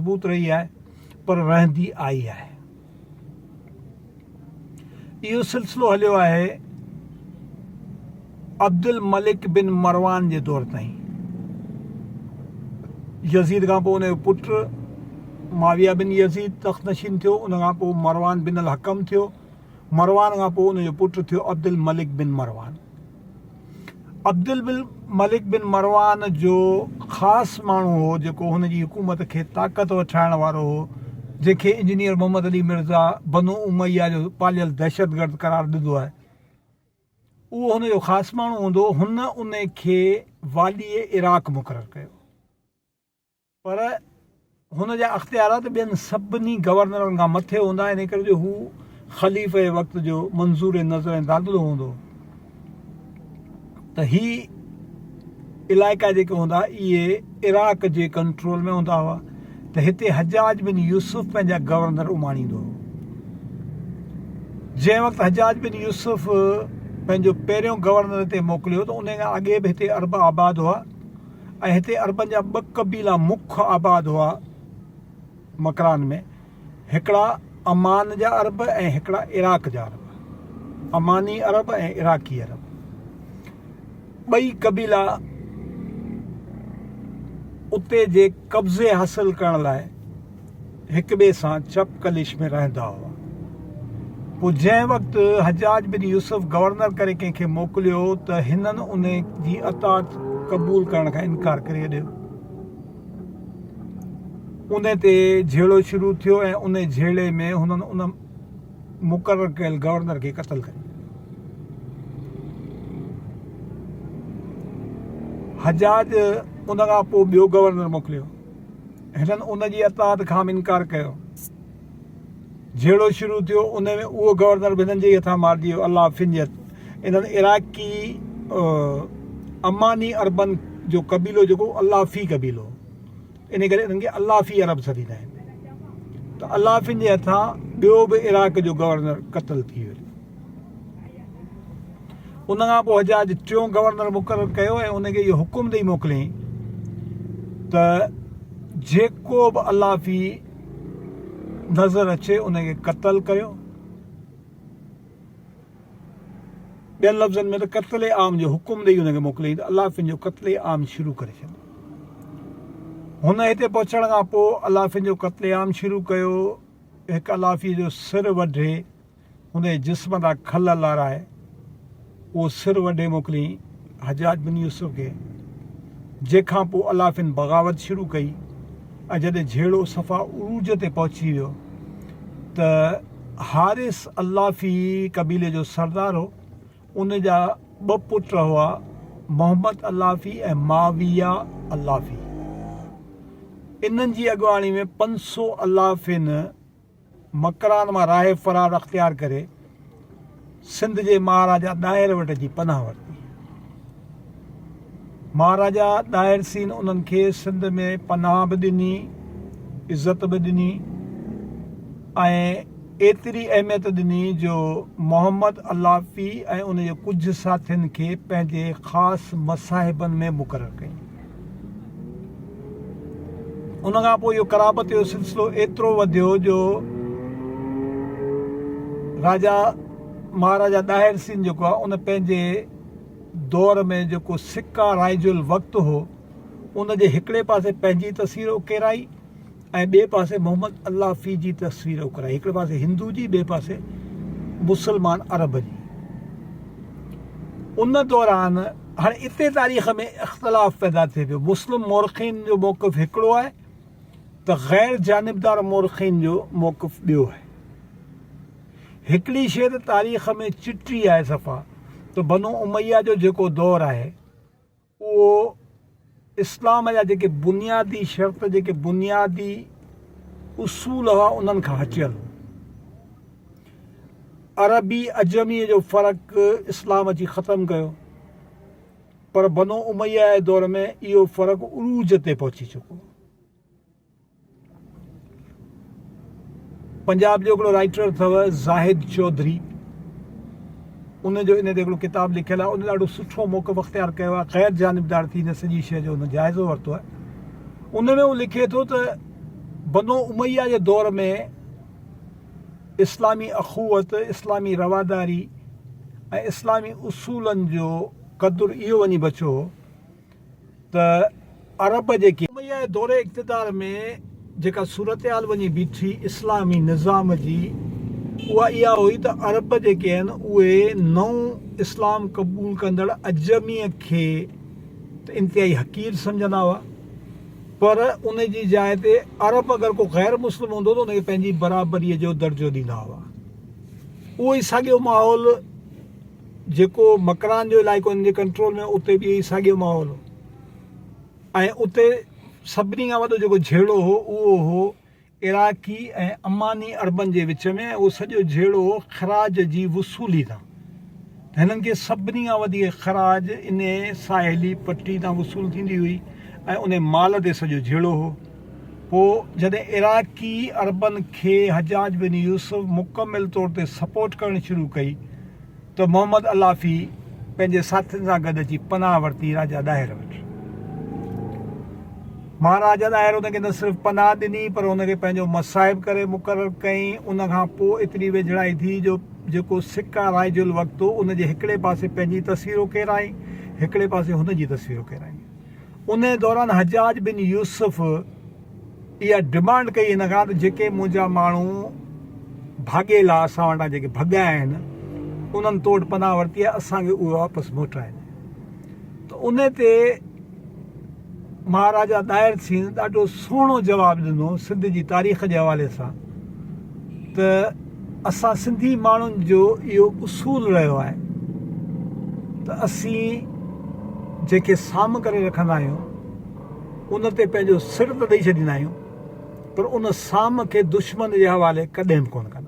مضبوط رهي آهي پر رهندي آئي آهي. اهو سلسلو هليو آهي عبدالملڪ بن مروان جي دور تائين. يزيد کان پوء ان جو پٽ معاويه بن يزيد تخت نشين ٿيو، ان کان پوء مروان بن الحڪم ٿيو، مروان کان پوء ان جو پٽ ٿيو عبدالملڪ بن مروان. عبدالملڪ بن مروان جو خاص ماڻهو هو جيڪو هن جي حڪومت کي طاقت وٺرائڻ وارو هو، جنهن کي انجنيئر محمد علي مرزا بنو اميه جو پاليل دهشتگرد قرار ڏنو آهي. اهو هن جو خاص ماڻهو هوندو هو. هن ان کي والي عراق مقرر ڪيو. پر هن جا اختيارات ٻين سڀني گورنرن کان مٿي هوندا، انهي ڪري جو هو خليفي وقت جو منظور نظر ۽ دادلو هوندو هو ته هي علائقا جيڪي هوندا اهي عراق جي ڪنٽرول ۾ هوندا هئا ته هتي حجاج بن يوسف پنهنجا گورنر اماڻيندو هو. جنهن وقت حجاج بن يوسف پنهنجو پهريون گورنر هتي موڪليو ته انهي کان اڳي به هتي عرب آباد هئا. ۽ هتي عربن جا ٻه قبيلا مک آباد هئا مڪران ۾ هڪڙا عمان جا عرب ۽ هڪڙا عراق جا عرب عماني عرب ۽ عراقي عرب ٻئي قبيلا اتي جي قبضي حاصل ڪرڻ لاء هڪ ٻئي سان چپ ڪلش ۾ رهندا هئا. پوء جنهن وقت حجاج بن يوسف گورنر ڪري ڪنهن کي موڪليو ته هنن ان جي اطاعت قبول ڪرڻ کان انڪار ڪري ڇڏيو. ان تي جهيڙو شروع ٿيو ۽ ان جهيڙي ۾ هنن ان مقرر ڪيل گورنر کي قتل ڪري ڇڏيو. حجاج ان کان پوء ٻيو گورنر موڪليو. هنن ان جي اطاعت کان به انڪار ڪيو. جهيڙو شروع ٿيو، ان ۾ اهو گورنر به هنن جي ئي هٿان مارجي ويو. الله فنجت انهن عراقي عماني عربن جو قبيلو جيڪو الله في قبيلو هو، انهي ڪري انهن کي الله في عرب سڏيندا آهن ته الله فن جي هٿان ٻيو به عراق جو گورنر قتل ٿي ويو. ان کان پوء حجاج ٽيون گورنر مقرر ڪيو ۽ ان کي اهو حڪم ڏئي موڪليائين ته جيڪو به الله في نظر اچي ان کي قتل ڪريو. ٻين لفظن ۾ ته قتل عام جو حڪم ڏئي ان کي موڪليائين ته الله فين جو قتل عام شروع ڪري ڇڏ. هن هتي پهچڻ کان پوء الله فين جو قتل عام شروع ڪيو. هڪ علافيء جو سر وڍي هن جي جسم تان کل لارائي اهو سر وڍي موڪليائين حجاج بن يوسف کي، جنهن کان پوء علافين بغاوت شروع ڪئي ۽ جڏهن جهيڙو صفا عروج تي پهچي ويو ته حارث علافي قبيلي جو سردار هو، ان جا ٻه پٽ هئا محمد علافي ۽ معاويه علافي. انهن جي اڳواڻي ۾ 500 علافين مڪران مان راهه فرار اختيار ڪري سنڌ جي مهاراجا ڏاهر وٽ اچي پناهه ورتي. مهاراجا ڏاهر سين انهن کي سنڌ ۾ پناهه به ڏني، عزت به ڏني ۽ ايتري اهميت ڏني جو محمد علافي ۽ ان جي ڪجهه ساٿين کي پنهنجي خاص مصاحبن ۾ مقرر ڪيائين. ان کان پوء اهو قرابت جو سلسلو ايترو وڌيو جو راجا مهاراجا ڏاهر سين جيڪو آهي ان پنهنجي دور ۾ جيڪو سڪا رائج الوقت هو ان جي هڪڙي پاسي پنهنجي تصوير اڪيرائي ۽ ٻئي پاسي محمد الله في جي تصوير اڪرائي، هڪڙي پاسي هندو جي ٻئي پاسي مسلمان عرب جي. ان دوران هاڻي اتي تاريخ ۾ اختلاف پيدا ٿئي پيو. مسلم مورخين جو موقف هڪڙو آهي ته غير جانبدار مورخين جو موقف ٻيو آهي. هڪڙي شيء ته تاريخ ۾ چٽي آهي صفا ته بنو اميه جو جيڪو دور آهي، اهو اسلام جا جيڪي بنيادي شرط جيڪي بنيادي اصول هئا انهن کان هٽيل هو. عربي عجمي جو فرق اسلام اچي ختم ڪيو پر بنو اميه جي دور ۾ اهو فرق عروج تي پهچي چڪو. پنجاب جو هڪڙو رائيٽر اٿو زاهد چوڌري ان جو ان تي هڪڙو ڪتاب لکيل آهي ان ڏاڍو سٺو موقف اختيار ڪيو آهي غير جانبدار ٿي ان سڄي شيء جو ان جائزو ورتو آهي ان ۾ هو لکي ٿو ته بنو اميه جي دور ۾ اسلامي اخوت، اسلامي رواداري ۽ اسلامي اصولن جو قدر اهو وڃي بچيو هو ته عرب جيڪي. اميه جي دور اقتدار ۾ جيڪا صورتحال وڃي بيٺي اسلامي نظام جي اها اها هئي ته عرب جيڪي آهن اهي نئون اسلام قبول ڪندڙ عجميء کي ته انتهائي حقير سمجهندا هئا پر ان جي جاء تي عرب اگر ڪو غير مسلم هوندو ته ان کي پنهنجي برابريء جو درجو ڏيندا هئا. اهو ئي ساڳيو ماحول جيڪو مڪران جو علائقو هن جي ڪنٽرول ۾ اتي به اهو ئي ساڳيو ماحول هو ۽ اتي سڀني کان وڏو جيڪو جهيڙو هو اهو هو عراقي ۽ عماني عربن جي وچ ۾ اهو سڄو جهيڙو هو خراج جي وصولي تان ته هنن کي سڀني کان وڌيڪ خراج انهي ساحلي پٽي تان وصول ٿيندي هئي ۽ انهي مال تي سڄو جهيڙو هو. پوء جڏهن عراقي عربن کي حجاج بن يوسف مڪمل طور تي سپورٽ ڪرڻ شروع ڪئي ته محمد علافي پنهنجي ساٿين سان گڏ اچي پناهه ورتي راجا ڏاهر وٽ. مهاراجا ڏاهر ان کي نه صرف پناهه ڏني پر ان کي پنهنجو مصاحب ڪري مقرر ڪيائين. ان کان پوء ايتري ويجهڙائي ٿي جو جيڪو سڪا رائج الوقت هو ان جي هڪڙي پاسي پنهنجي تصوير اڪيرائين، هڪڙي پاسي هن جي تصوير اڪيرائين. انهيء دوران حجاج بن يوسف اها ڊمانڊ ڪئي هن کان ته جيڪي منهنجا ماڻهو ڀاڳيلا اسان وٽان جيڪي ڀڳا آهن انهن تو وٽ پناهه ورتي آهي اسان کي اهي واپس موٽائي ڏي ته انهي تي مهاراجا ڏاهر سين ڏاڍو سهڻو جواب ڏنو سنڌ جي تاريخ جي حوالي سان ته اسان سنڌي ماڻهن جو اهو اصول رهيو آهي ته اسين جنهن کي سام ڪري رکندا آهيون ان تي پنهنجو سر ته ڏئي ڇڏيندا آهيون پر ان سام کي دشمن جي حوالي ڪڏهن به ڪونه ڪندا آهيون.